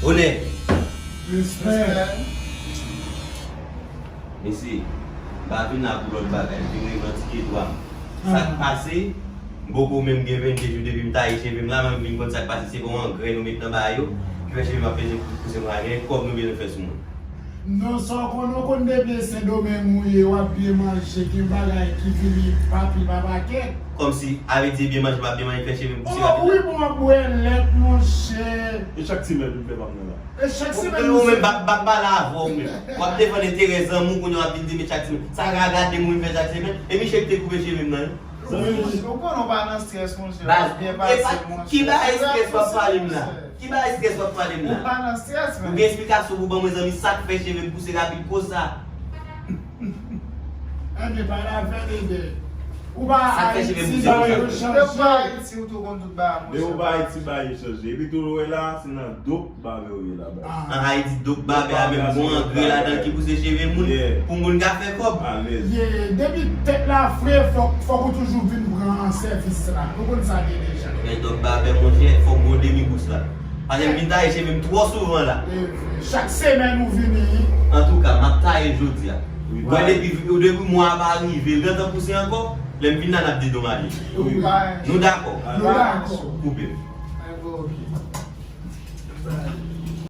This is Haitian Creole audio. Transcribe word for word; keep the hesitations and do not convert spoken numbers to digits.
Onè. Respè. Mesye, m pa vin la pou lòt bagay, m vin revandike dwa m. Sa k pase, m poko menm gen vennde jou depi m taye cheve m la, men m vin konn sa k pase, se bon, yon grèn ou met nan bagay yo, ki fè cheve m ap peze pouse m la, gen kòb nou bezwen fè sou mwen. Non, sa w konn, ou konn depi e Sendomeng ou ye, w ap byen manje, gen bagay ki vini pa pil pa pakèt. Kòmsi, avè di byen manje, m ap byen manje, fè cheve m pouse rapid. Oh, wi, bon, w ap bwè lèt, monchè. E chak semèn ou fè pa m nan la. E chak semèn ou menm, m ap pale avè w menm. W ap defann enterè zanmi w, kounye a w ap vin di m chak semèn. Sa ka gade moun fè chak semèn. E Michel ki te koupe cheve m nan, wi. Ou konnen ou pa nan strès, monchè. W ap byen pase, monchè. Ki bagay strès w ap pale m la? Ki bagay strès w ap pale m la? Ou pa nan strès, men. Ou gen esplikasyon pou ban mwen, zanmi, sa k fè cheve m pouse rapid konsa? Enben, pale avè m, Eber. Ou pa Ayiti, bagay yo chanje. Depi ou pa Ayiti, ou tou konn tout bagay, monchè. Depi ou pa Ayiti, bagay yo chanje. Epi tou, ou wè la, se nan dop babè ou ye la, baz. An Ayiti, dop babè a menm gon angrè ladan l ki pouse cheve moun pou moun ka fè kòb. Alèz. Ye, depi tèt la fre, fòk, fòk ou toujou vin pran sèvis la. Ou konn sa gen deja. Men dop babè, monchè, fòk gon demi bous la. Paske m vin taye cheve m twò souvan la. E vre. Chak semèn ou vini. Antouka, m ap taye l jodi a. Wi, wè, depi, depi mwa a pa rive, l gentan pouse ankò. Lè m vin la, n ap dedomaje. Wi. Nou dakò? Nou dakò. Koupe m. Enben, oke.